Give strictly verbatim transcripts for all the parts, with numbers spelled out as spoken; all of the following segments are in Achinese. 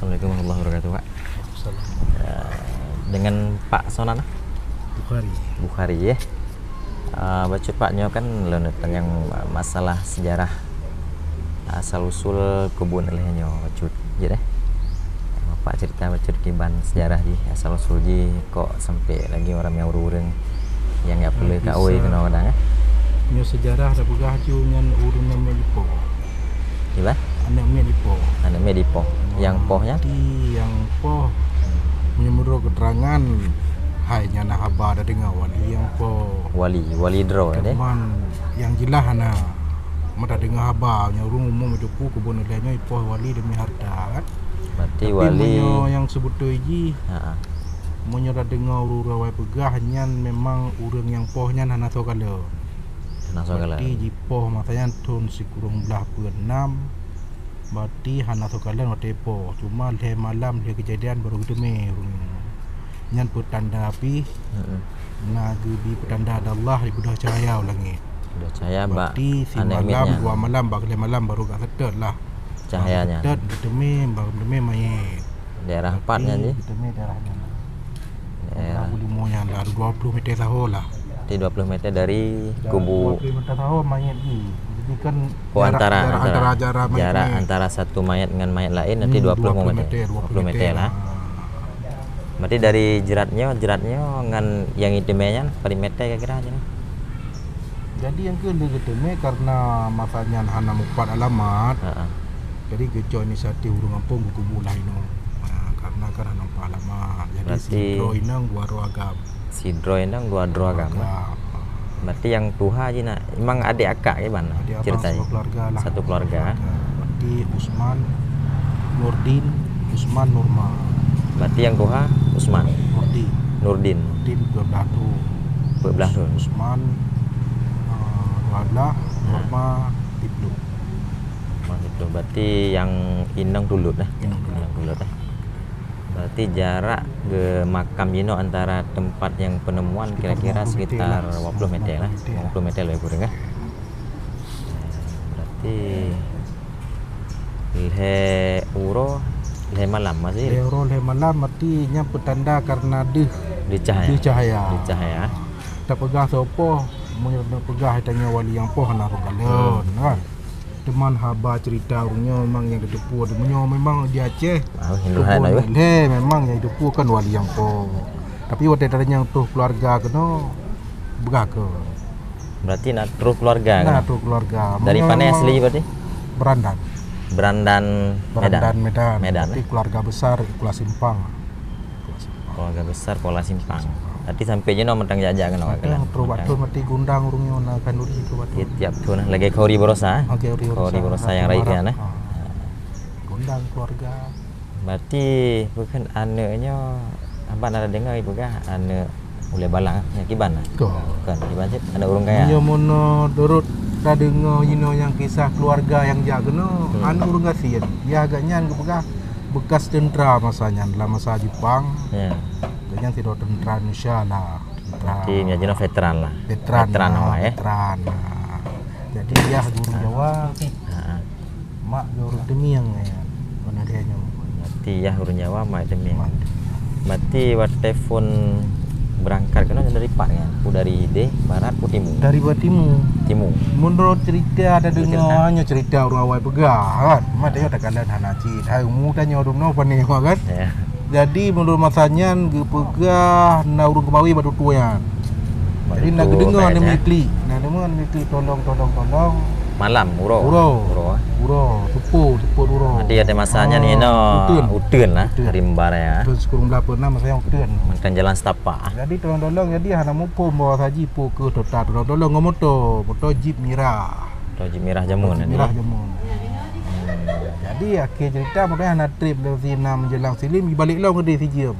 Assalamualaikum warahmatullahi wabarakatuh, Pak. Waalaikumsalam. Eh, dengan Pak soe nan? Bukhari. Bukhari, ya. Ah, bacut Pak, nyoe kan lôn tanyong masalah sejarah asal usul kebun lhèe nyoe bacut, jeuet, eh. Pak cerita bacut kiban sejarah jih, asal usul jih, kok sampai lagi ramé ureueng-ureueng nyang jak peuleueh ka oi keunoe kadang, eh. Nyoe sejarah tapeugah ju nyan ureueng nyang miet dipo. Kiban? Aneuk miet dipo. Aneuk miet dipo. Nyang poh nyan? Di nyang poh. Meunurot keterangan, hai nyan haba tadeungoe wali nyang poh. Wali, wali droe deh. Cuman nyang jeulaih hana. Meunyoe tadeungoe haba nyoe ureueng umum itu pu kebun lhèe nyoe ipoh wali demi harta, kan? Berarti tapi wali meunyoe nyang seubeutôi jih, ha, meunyoe tadeungoe ureueng-ureueng awai peugah nyan memang ureueng nyang poh nyan hana soe kalon. Hana soe kalon. Berarti jipoh masa nyan thon sikureueng blaih peuet nam. Berarti hana soe kalon watèe poh. Cuma lhèe malam lhèe keujadian baru geuteumé ureueng nyan. Nyan peutanda pih, heeh, na geubi peutanda dari Allah, dibeudôh cahya u langét. Beudôh cahya bak aneuk miet nyan. Berarti simalam, dua malam, bak lhèe malam baru ka seutôt lah. Cahya nyan. Seutôt geuteumé, baru geuteumé manyét. Daerah pat nyan jih? Geuteumé daerah nyan. Daerah. Abu Limo nyan lah, dua puluh meter sahoe lah. Berarti dua puluh meter dari kubu. Dua puluh meter sahoe manyét jih. Jadi kan jarak, oh, antara, jarak antara, antara jarak mayét, jarak mayét antara satu mayét ngon mayét laén nanti, hmm, dua puluh meter. Dua puluh meter, dua puluh meter lah. Berarti dari jrat nyoe, jrat nyoe ngon nyang geuteumé nyan, padum meter kira-kira nyan? Jadi nyang keuh lheueh geuteumé karena masa nyan hana mupat alamat. Heeh. Jadi geucok inisiatif ureueng gampông geukubu lah inoe. Ha, karena kan hana mupat alamat. Jadi berarti sidroe inong dua droe agam. Sidroe inong dua droe agam. Agam. Berarti nyang tuha jih na, memang adek akak kiban ceritanya? Adek abang satu keluarga lah. Satu keluarga. Satu keluarga. Berarti Usman, Nurdin, Usman, Nurma. Berarti nyang tuha Usman. Nurdin. Nurdin. Nurdin dua belas thon. Dua belas thon. Usman, eh, dua belas, ha, Nurma tiga puluh. Nurma tiga puluh. Berarti nyang inong tulot dah. Inong tulot. Inong tulot dah. Berarti jarak geumakam jinoe antara tempat nyang penemuan kira-kira sekitar lima puluh meter lah. Lima puluh meter lah. Lima puluh meter lebih kurang, kan? Berarti lhèe uroe, lhèe malam masih? Lhèe uroe, lhèe malam, berarti nyan peutanda karena deuh. Deuh cahya. Deuh cahya. Deuh cahya. Tapeugah soe poh, meunyoe tapeugah tanyoe wali nyang poh hana soe kalon, kan? Teuma haba cerita ureueng nyoe memang nyang teupeue. Meunyoe memang di Aceh, ah, Hindu hai lah, weh. Lhèe memang nyang teupeue kan wali nyang po. Tapi watèe tanyong troh keluarga keunoe, beugah keu. Berarti na troh keluarga kan? Na troh keluarga. Dari pane asli berarti? Berandan. Berandan Medan. Berandan Medan. Medan, berarti eh? Keluarga besar Kuala Simpang. Keluarga besar Kuala Simpang. Berarti sampai jinoe mantong jak-jak keunoe. Mantong, troh bak thon mantong. Berarti gundang ureueng nyoe na khanduri troh bak thon. Tiap thon lagèe khanduri baroesa, eh? Oke, khanduri baroesa. Khanduri baroesa nyang rayeuk nyan, eh? Ah. Gundang keluarga. Berarti bukan aneuk nyoe, abang na deungoe peugah aneuk ulèe balang, eh? Nyan kiban, eh? Kon. Kon, kiban cit, aneuk ureueng kaya. Nyoe meunoe turot tadeungoe jinoe nyang kisah keluarga nyang jak keunoe, hmm, aneuk ureueng gasien. Ya, agak nyan geupeugah bekas tentara masa nyan, dalam masa Jepang. Ya. Nyan sidroe tentara Indonesia lah. Tentara. Berarti nyan jinoe veteran lah. Veteran, veteran lah, awak, eh? Veteran. Jadi, yah ureueng Jawa, ha, mak ureueng Teumieng, ya. Mana dia nyoe? Berarti yah ureueng Jawa, mak Teumieng. Mak Teumieng. Berarti watèe phôn beurangkat keunoe dari pat kan? Pu dari deh, barat, pu timu? Dari barat timu. Timu. Meunurot cerita tadeungoe, cerita, hanya cerita ureueng awai peugah kan. Mak teuh takalon hana cit. Hai, umu tanyoe dumnoe pane kan? Ya. Jadi, meunurot masa nyan geupeugah na ureueng keumawe bak tutoe nyan. Bak tutoe. Jadi, na geudeungoe aneuk miet klik. Na deungoe aneuk miet klik, "Tolong, tolong, tolong." Malam, uroe. Uroe. Uroe, eh? Uroe, seupôt, seupôt uroe. Jadi, ada masa nyan, ah, inoe uteuen. Uteuen lah, uteuen. Rimba raya. Uteuen sikureueng blaih peuet nam masa nyan uteuen. Mantong jalan setapak. Jadi, tolong-tolong, jadi hana muphom bahwa saji po keuh tota tolong-tolong ngon moto. Moto Jeep mirah. Moto Jeep mirah jameun tadi, eh? Jeep mirah jameun. Hmm. Jadi, akhé cerita, moto nyan hana trép lé si nam menjelang silim, jibalek lom keudeh sijeuem.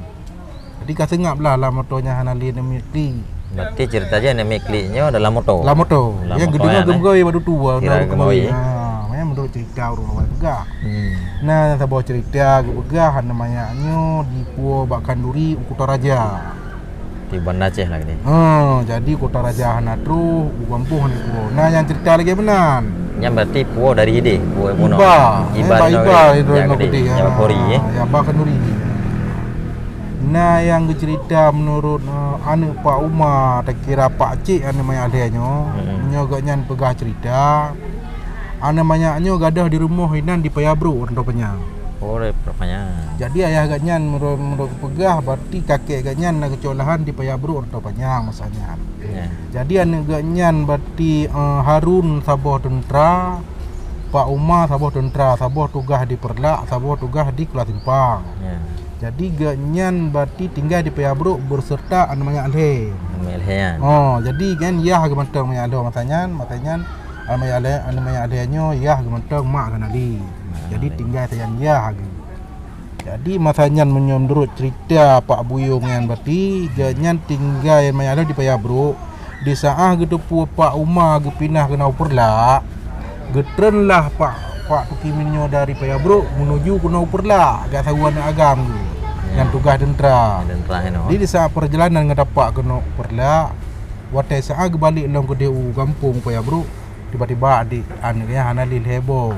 Jadi ka seungab lah lam moto nyan hana lé aneuk miet klik. Berarti cerita jih aneuk miet klik nyoe dalam moto. Lam moto. Dalam moto nyan, eh. Nyang geudeungoe geumeugoi bak tutoe, kira na geumeugoi, eh. Ha, nyan meunurot cerita ureueng awai peugah. Hmm. Na saboh cerita geupeugah aneuk manyak nyoe dipuwoe bak khanduri u Kutaraja. Di Banda Aceh lah gini. Ha, jadi Kota Raja hana troh, u gampông hana troh. Nah, nyang cerita lagèe meunan. Nyan berarti puwoe dari idéh, puwoe bunoe. Iba, iba, iba, iba, iba geude. Nyang Kori, eh. Ya, ba khanuri. Nah, nyang geucerita menurut, eh, aneuk Pak Uma, takira Pak Cik aneuk manyak lhèe nyoe. Mm-mm. Nyoe geuh nyan peugah cerita. Aneuk manyak nyoe gadôh di rumoh inan di Paya Brok, Rantau Panyang. Oh, di Paya Brok. Jadi ayah geuh nyan menurut, menurut peugah, berarti kakek geuh nyan na geucok lahan di Paya Brok, Rantau Panyang masa nyan. Ya. Jadi aneuk geuh nyan berarti, eh, Harun saboh teuntra, Pak Uma saboh teuntra, saboh tugaih di Peureulak, saboh tugaih di Kuala Simpang. Ya. Jadi geuh nyan berarti tinggai di Paya Brok beserta aneuk manyak lhèe. Aneuk manyak lhèe nyan. Oh, jadi kan yah geuh mantong manyak lhèe masa nyan, masa nyan aneuk manyak lhèe, aneuk manyak lhèe nyoe yah geuh mantong mak keuh Nali. Jadi tinggai sajan yah geuh. Jadi masa nyan meunyoe meunurot cerita Pak Buyong nyan berarti geuh nyan tinggai manyak lhèe di Paya Brok. Di saat geuteupeue Pak Uma geupinah keunoe u Peureulak, geutreun lah Pak, Pak Tukimin nyoe dari Paya Brok menuju keunoe u Peureulak, geusaweue aneuk agam geuh nyang tugaih teuntra. Teuntra inoe. Jadi di saat perjalanan ngon tapak keunoe u Peureulak, watèe saat geubalek lom keudéh u gampông Paya Brok, tiba-tiba adik aneuk nyan hana lé lhèe boh.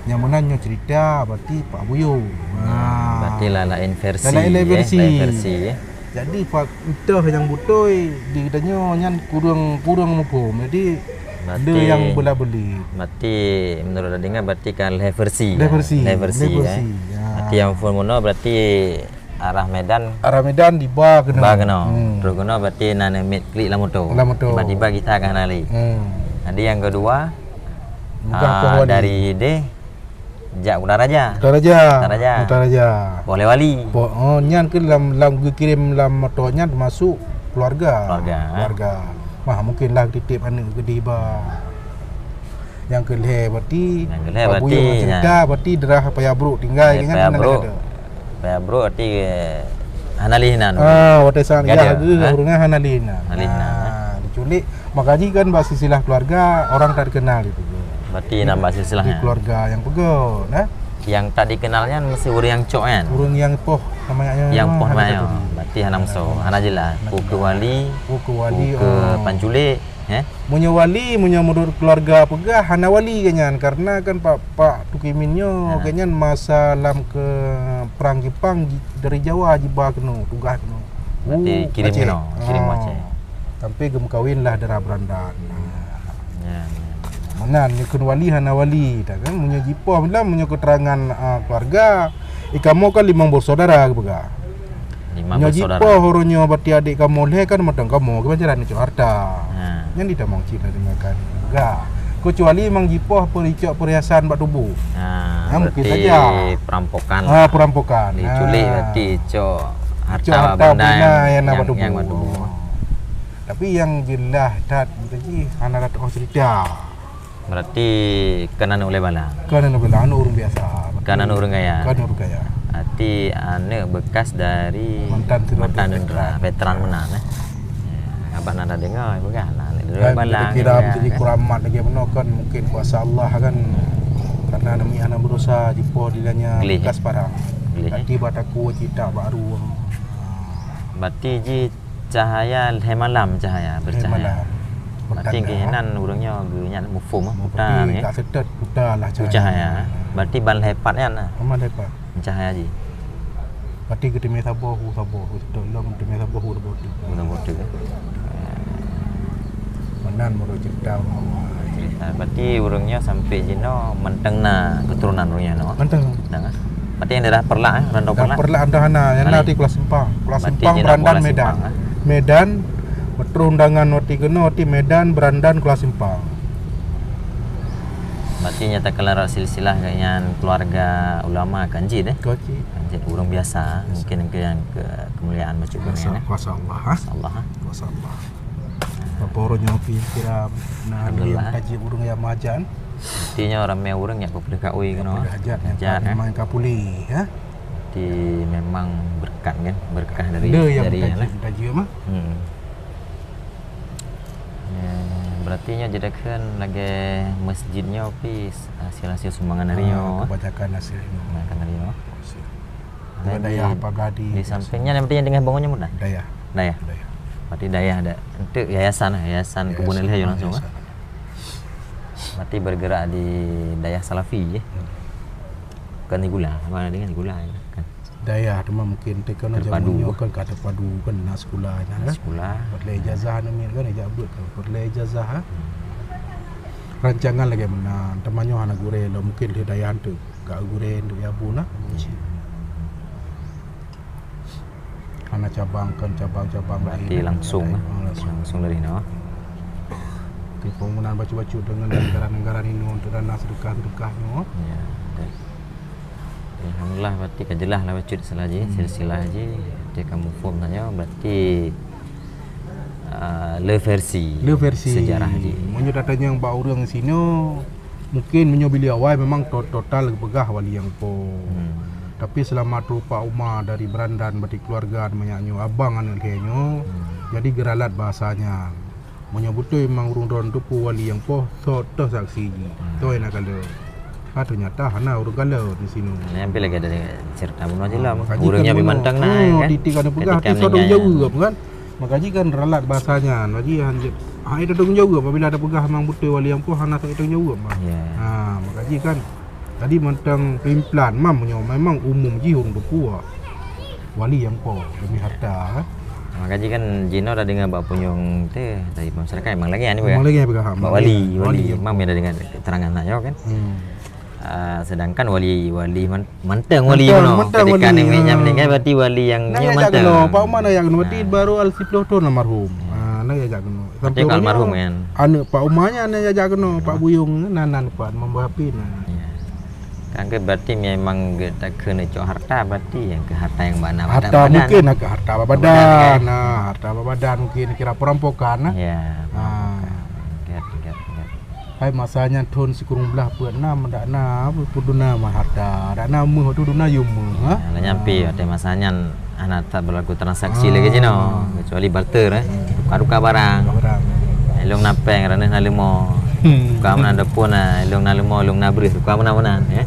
Nyang meunan nyoe cerita berarti Pak Buyong. Hmm, berarti laén versi, laén versi, eh. Jadi entah nyang beutôi di geutanyoe nyan kurang, kurang muphom. Jadi ada nyang beula-beuli. Berarti menurut anda dengar berarti kan lhèe versi. Lhèe versi. Lhèe versi, ya. Berarti nyang phôn bunoe berarti arah Medan. Arah Medan diba keunoe. Ba keunoe. Hmm. Terus keunoe berarti na neumit klik lam moto. Lam moto. Tiba-tiba gisa ka hana lé. Hmm. Jadi nyang kedua, ah, dari idéh jak Kota Raja. Kota Raja. Kota Raja. Kota Raja. Boh lé wali. Boh, oh, nyan keuh lam, lam geukirém lam moto nyan teumasuk keluarga. Keluarga, eh? Keluarga. Wah, mungkin lah titip aneuk keudéh ba. Nyang keu lhèe berarti, nyang keu lhèe Pak Buyong berarti cerita, berarti daerah Paya Brok tinggai. Paya Brok. Paya Brok berarti, eh, hana lé inan. Ah, watèe saat yah geuh ureueng hana lé inan. Hana lé inan, eh. Diculik. Makajih kan bak silsilah keluarga orang tak dikenal itu. Berarti nyan bak silsilah nyan. Di keluarga nyang peugah, nah. Nyang tak dikenal nyan mesti ureueng nyang cok nyan. Ureueng nyang poh nama nyan. Nyang poh nama nyan. Berarti hana meuso, hana jelas. Hana jelas. Peu keuh wali, peu keuh wali, peu keuh panculik. Eh? Meunyoe wali, meunyoe meunurot keuluwarga peugah hana wali geuh nyan, kareuna kan Pak, Pak Tukimin nyoe geuh nyan masa lam keu prang Jepang ji-, dari Jawa jiba keunoe, tugaih keunoe. Berarti kirim keunoe, kirim Aceh. Sampai geumeukawen lah dara Berandan. Ya, ya. Meunan, nyoe kheun wali hana wali, dah kan? Meunyoe jipoh bilang, meunyoe keuterangan, ah, keuluwarga, i kamoe kan limong bersaudara geupeugah. Limong bersaudara. Nyoe jipoh uroe nyoe berarti adek kamoe lhèe kan mantong kamoe geuh jalan icok harta. Ha. Nyan ditamong cit na deungon kan. Enggak. Kecuali memang jipoh peuricok perhiasan bak tuboh. Ha, mungkin saja. Berarti perampokan. Ha, perampokan. Diculik berarti icok harta benda nyang na bak tuboh. Tapi nyang jeulaih that beutôi jih hana rot cerita. Berarti kon aneuk ulèe balang. Kon aneuk balang, aneuk ureueng biasa. Kon aneuk ureueng kaya. Kon ureueng kaya. Berarti aneuk bekas dari mantan tentara, veteran meunan, eh. Ya, abah na deungoe, peugah lah, aneuk ulèe balang. Kira jadi kuramat lagi meunoe kan, mungkin kuasa Allah kan. Karena aneuk miet hana bedosa, jipoh di lanya bekas parang. Berarti bak takue cit tak bak rueng. Berarti jih cahaya lhèe malam cahaya bercahaya. Lhèe malam. Berarti keunan ureueng nyoe geuh nyan muphom, eh, buta nyan. Ka seutôt buta lah cahaya. Cahaya. Berarti ban lhèe pat nyan lah. Ban lhèe pat. Cahaya jih. Berarti geuteumé saboh, hu saboh, hu seutôt lom geuteumé saboh, hu saboh teuk. Hu saboh teuk. Meunan meunurot cerita. Cerita. Berarti ureueng nyoe sampai jinoe mantong na keuturonan ureueng nyoe, no? Mantong. Mantong, eh? Berarti nyang daerah Peureulak, eh? Rantau Peureulak? Peureulak dah hana, nyang na di Kuala Simpang. Kuala Simpang, Berandan, Medan. Medan, beutôi undangan waktu keunoe, waktu Medan, Berandan, Kuala Simpang. Berarti nyata keularat silsilah geuh nyan keuluwarga ulama kan jeuet, eh? Kan jeuet. Kan jeuet ureueng biasa, mungkin keu nyang keu keumuliaan bacut keunan, eh? Kuasa Allah, ha? Kuasa Allah, ha? Kuasa Allah. Bak uroe nyoe pih kira na nyang tajak ureueng nyang meuhajat. Berarti nyoe ramé ureueng nyang peupeuleuk kaui keunoe. Hajat, hajat, eh? Memang ka puléh, ha? Berarti memang beureukat kan, beureukat dari, dari nyang tajak, tajak mah. Hmm. Ya, berarti nyoe jadi kheun lagèe masjid nyoe pih hasil-hasil sumbangan dari nyoe. Kebanyakan hasil nyoe. Kebanyakan dari nyoe. Hasil. Dayah apa di, di samping nyan, yang penting yang tengah bangun nyoe mudah. Dayah. Dayah. Dayah. Berarti Dayah ada untuk yayasan, yayasan kebun leheh langsung, yayasan. Berarti bergerak di Dayah Salafi, ya? Bukan di Gula, apa ada dengan di Gula, ya? Kan? Dayah tu mah mungkin tekan terpadu. Zaman nyoe kan ka terpadu kan na sekolah kan. Sekolah. Buat lé ijazah namanya kan, ijazah buat kan. Buat lé ijazah, ha? Rancangan lagi mana, teman nyoe hana gurée lo, mungkin di Dayah tu. Ka gurée untuk ya bu nah. Hana cabang kan, cabang-cabang lain. Berarti langsung lah. Langsung dari no. Di bangunan bacut-bacut dengan negara-negara ini untuk dana sedekah-sedekah nyoe. Ya, betul. Alhamdulillah, berarti ka jelas lah bacut salah ji, silsilah ji. Dia kamu form tanya, berarti uh, le versi, le versi sejarah ji. Meunyoe datang nyang bak ureuëng sinoe, mungkin meunyoe bili awai memang to-, total geupeugah wali nyang po. Tapi selama troh Pak Uma dari Berandan, berarti keluarga manyak nyoe, abang aneuk lhée nyoe, jadi geuralat bahasanya. Meunyoe beutôi memang ureuëng droen teupeu wali nyang poh, sot toh saksi jih. Toh na kalon. Ha, ternyata hana ureuëng kalon di sinoe. Nyampe lagi ada cerita bunoe je lah. Ureuëng nyang mantang na, kan? Titik ada peugah, tapi soe tanggung jaweueb, kan? Maka ji kan ralat bahasanya. Maka ji han, hai tanggung jaweueb apabila ada peugah memang beutôi wali nyang poh hana soe tanggung jaweueb. Ya. Ha, maka ji kan. Tadi mantang pelan-pelan, mam nyoe memang umum jih ureuëng teupeu. Wali nyang po demi harta, eh. Maka ji kan jinoe dah dengar bak punyueng teh dari masyarakat memang lagi ni. Memang lagi peugah, bak wali, wali. Memang dah dengar keterangan nak jawab kan. Hmm. Uh, sedangkan wali, wali man, manteng wali manteng, manteng ketika wali. Ni meninggal berarti wali yang nyoe manteng. Pak Umar na jak keunoe, berarti baru al sepuluh tahun almarhum. Ha, na jak keunoe. Sampai almarhum kan. Aneuk Pak Umar nyan na jak keunoe, Pak Buyung nan nan Pak membawa api na. Ya. Kan ke berarti memang ge-, tak kena cok harta, berarti yang ke harta yang mana harta badan. Mungkin ke harta badan, nah, harta badan mungkin kira perampokan, nah. Ya, perampokan. Ingat, ingat, ingat. Hai masanya thon sikureueng blah peuet nam dak na puduna mah harta, dak na meuh tu duna yum meuh, ha? Ya, lah nyampe, ada masanya hana tak berlaku transaksi lagi jinoe, kecuali barter, eh. Tukar-tukar barang. Tukar barang. Ilong na peng, ranih na leumo. Hmm. Tukar meunan dapur na, ilong na leumo, ilong na breuh, tukar meunan-meunan, ya.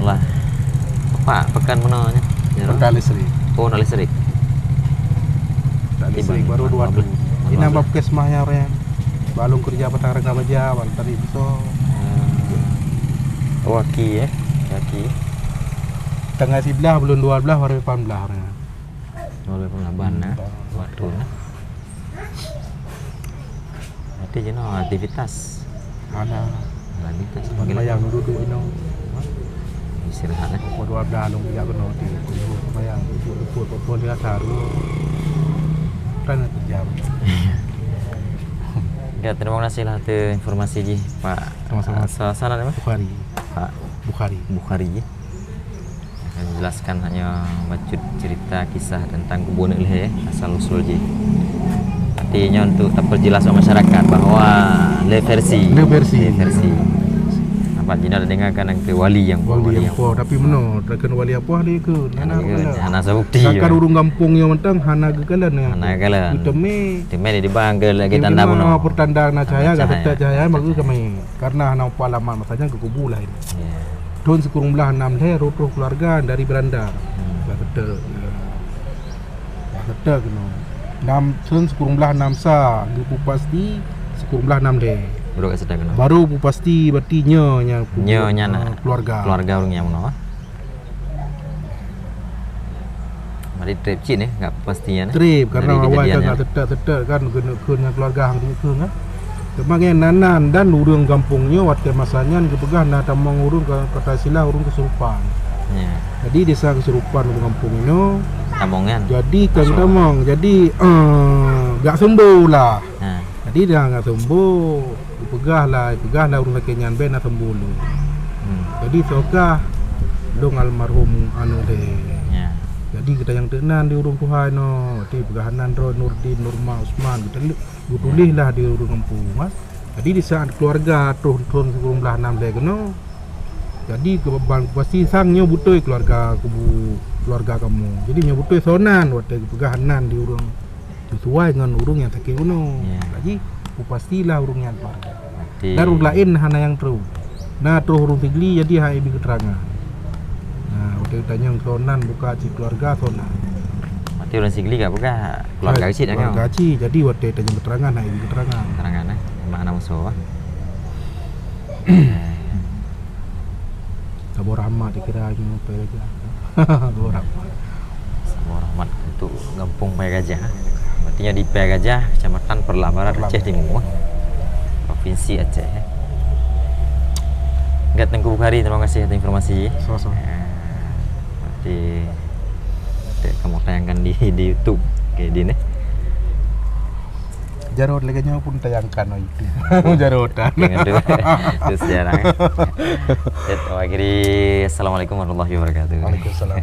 Lah. Apa pekan meunoe nya? Penta listrik. Oh, penta listrik. Penta listrik baru dua tu. Ini nambah puskesmas nya orang. Balong kerja petang rega baja, bang tadi beso. Oh, aki, eh. Aki. Tanggal sebelas bulan dua belas, hari lapan belas hari. Dua belas lapan belas, nah. Waktu, nah. Nanti je, no, aktivitas. Ada. Aktivitas. Bayang duduk, you know. Istirahat, eh. Pukul dua belas, long kerja kena, di. Bayang duduk, duduk, pukul dia taruh. Kan kerja. Ya, terima kasih lah atas informasi ji, Pak. Sama-sama. Ah, sa-, salam apa? Bukhari. Pak Bukhari. Bukhari ji. Akan jelaskan hanya bacut cerita kisah tentang kebun leheh, asal usul ji. Artinya untuk terperjelas bak masyarakat bahawa le versi. Le versi. Le versi. Apa jina dengarkan yang ke wali yang wali yang po, tapi meno, takkan wali apa dia ke? Hana sabukti. Takkan urung gampong yang mentang hana gekalan yang. Hana gekalan. Temai. Temai di bang ke lagi tanda buno. Pertanda na cahaya, gak tetap cahaya, maka kami. Karena hana upah lama masanya ke kubu lain. Ya. Thon sikureueng blah nam lhèe rôh troh keuluwarga dari Belanda. Hmm. Bah keudeh. Bah keudeh keunoe. Nam, thon sikureueng blah nam sa geupeu pasti sikureueng blah nam lhèe. Baru kat situ keunoe. Baru peu pasti berarti nyoe nyang, nyoe nyang, ah, keuluwarga. Keuluwarga ureueng nyang meunoe. Mari trép cit eh, nggak pasti ya, nah. Trép, karena awai kan nggak tetap-tetap kan kena keu nyang keuluwarga hang keu kan. Teuma nyan nan-nan dan ureueng gampông nyoe watèe masa nyan geupeugah na tamong ureueng ka, kata istilah ureueng keusurupan. Ya. Jadi desa keusurupan ureueng gampông nyoe. Tamong nyan. Jadi kan tamong, jadi, eh, gak sembo lah. Ha. Jadi dah ngat sumbo, geupeugah lah, geupeugah lah ureueng sakét nyan bèk na sumbo lôn. Hmm. Jadi soe kah lôn almarhum anu deh. Ya. Jadi geutanyong teuk nan di ureueng tuha inoe, berarti peugah nan droe Nurdin, Nurma, Usman, geutuléh, geutuléh lah di ureueng gampông, kan. Jadi di saat keuluwarga troh thôn sikureueng blah nam lhèe keunoe, jadi keu ban pasti sang nyoe beutôi keuluwarga kubu, keuluwarga kamoe. Jadi nyoe beutôi soe nan watèe geupeugah nan di ureueng. Sisuai ngon ureueng nyang sakét bunoe. Ya. Jadi, peu pastilah ureueng nyan keuluwarga. Berarti dan ureueng laén hana nyang troh. Na troh ureueng Sigli, jadi hana ibi keuteurangan. Nah, Tanyong soe nan buka cit keluarga soe nan. Berarti ureueng Sigli ka buka keluarga cit, keluarga cit. Jadi watèe tanyong keterangan, hai keterangan. Keterangan, eh. Memang aneuk musoh, ah. Saboh Rahmat dikira nyoe Paya Gajah. Saboh Rahmat. Saboh Rahmat untuk gampông Paya Gajah. Berarti nyoe di Paya Gajah, Kecamatan Peureulak Barat, Peureulak. Aceh Timu, provinsi Aceh. Gèt Teungku Bukhari, terima kasih atas informasi. Sama-sama. Ya, berarti kamoe tayangkan di, di YouTube. Oke, di ni. Jarot lagèe nyoe pun tayangkan di YouTube. Jarot. Oke, ngadu. Itu sejarah, eh. Gèt, akhiri, assalamualaikum warahmatullahi wabarakatuh. Waalaikumsalam.